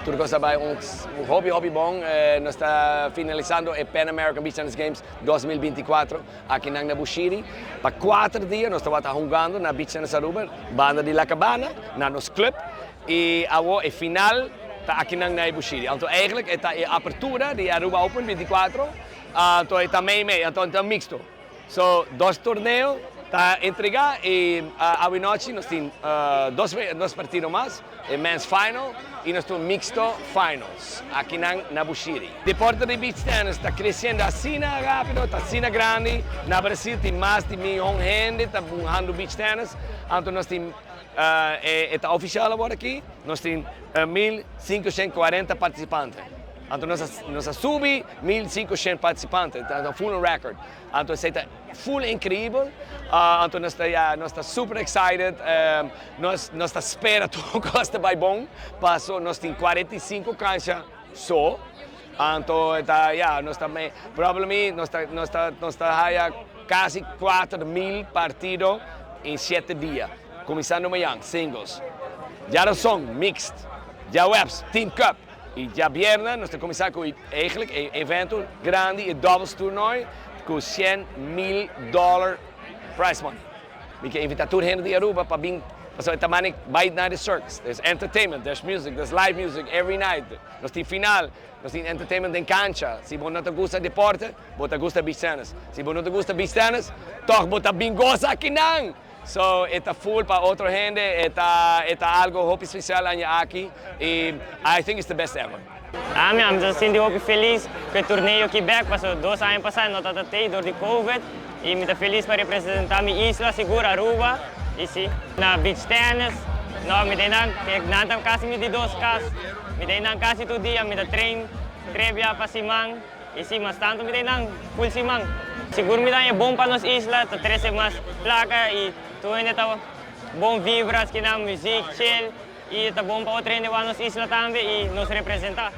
Tur cos a bay un hopi hopi bon. Nos ta finalisando e Pan American Beach Tennis Games 2024 aki na Bushiri. Pa 4 dia nos ta hungando na Beach Tennis Aruba, banda di La Cabana, na nos club. Y awo e final ta aki na Bushiri. Anto eigenlijk ta e apertura di Aruba Open 24, anto ta mei mei, anto ta mixto. So, dos torneo ta entrega y anochi nos tin dos partido mas, e men's final y nos tin mixto finals aki na Bushiri. Deporte di beach tennis ta creciendo asina rapido, ta asina grandi. Na Brasil tin mas di miyon hende ta hungando beach tennis. Anto nos tin ta oficial awor aki, nos tin 1540 participante. Anto nos a subi 1500 participante, ta full record. Anto esey ta full increibel. Anto nos ta, yeah, nos ta super excited. Nos ta spera tur cos ta bay bon. Paso nos tin 45 cancha so. Anto ta, yeah, nos ta probablemente nos ta haya casi 4 mil partido den 7 dia. Cuminsando mañan, singles. Diaranson, mixed. Diahuebs, Team Cup. Y diabierna nos ta cuminsa cu eigenlijk un evento grandi, e doubles toernooi, cu 100 mil dollar prize money. Mi kier invita tur hende di Aruba pa bin, pa tambe bay na the circus. There's entertainment, there's music, there's live music every night. Nos tin final, nos tin entertainment den cancha. Si bo no ta gusta deporte, bo ta gusta beach tennis. Si bo no ta gusta beach tennis, toch bo ta bin goza akinan. So, e ta full pa otro hende, e ta algo hopi special aki y I think it's the best ever. Ah, mi ta sinti hopi feliz cu e torneo aki back, paso 2 aña pasa no tabata tin door di COVID y mi ta feliz pa representa mi isla, sigur Aruba, y si, na beach tennis, no, mi tin nan ta casi mi di dos cas, mi tin nan casi tur dia, mi ta train tres biaha pa siman, y si, mas tanto mi tin nan full siman. Sigur mi ta bon pa nos isla, ta trece mas placa y tur hende ta bon vibras, cu nan music, chill, y ta bon pa otro hende nos isla tambe y nos representa.